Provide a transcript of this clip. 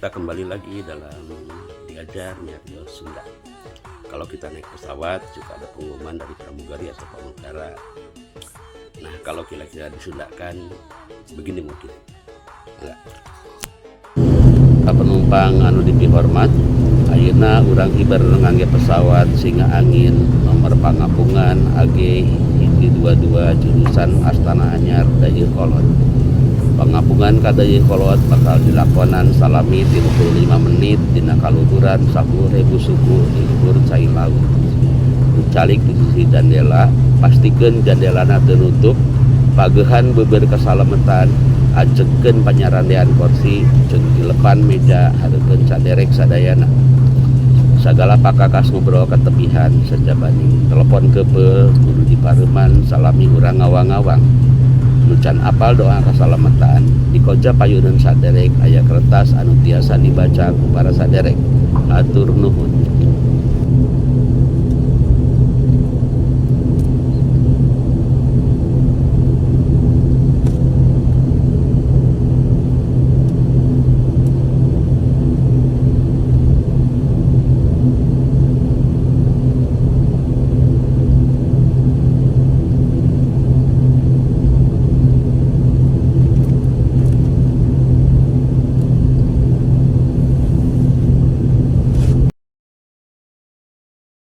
Kita kembali lagi dalam diajar nyarios Sunda. Kalau kita naik pesawat juga ada pengumuman dari pramugari atau pramugara. Nah, kalau kira-kira disundakan begini mungkin. Enggak. Penumpang anu dipihormat, ayeuna urang hiber ngangge pesawat Singa Angin nomor pangapungan AG 122 jurusan Astana Anyar Dayeuhkolot. Pangapungan ka Dayeuhkolot bakal dilakonan salami 35 menit dina kaluhuran 10.000 suku di luhur cai laut. Calik di sisi jandela, pastikeun jandelana teu nutup, pageuhan beubeur kasalametan, ajegkeun panyarandean kursi jeung dilepan meja hareupeun saderek sadayana. Sagala pakakas ngobrol katebihan, sajabaning telepon keupeul kudu dipareuman salami urang ngawang-ngawang. Nu can apal doa kasalametan, di koja payuneun saderek aya kertas anu tiasa dibaca ku para saderek. Hatur nuhun.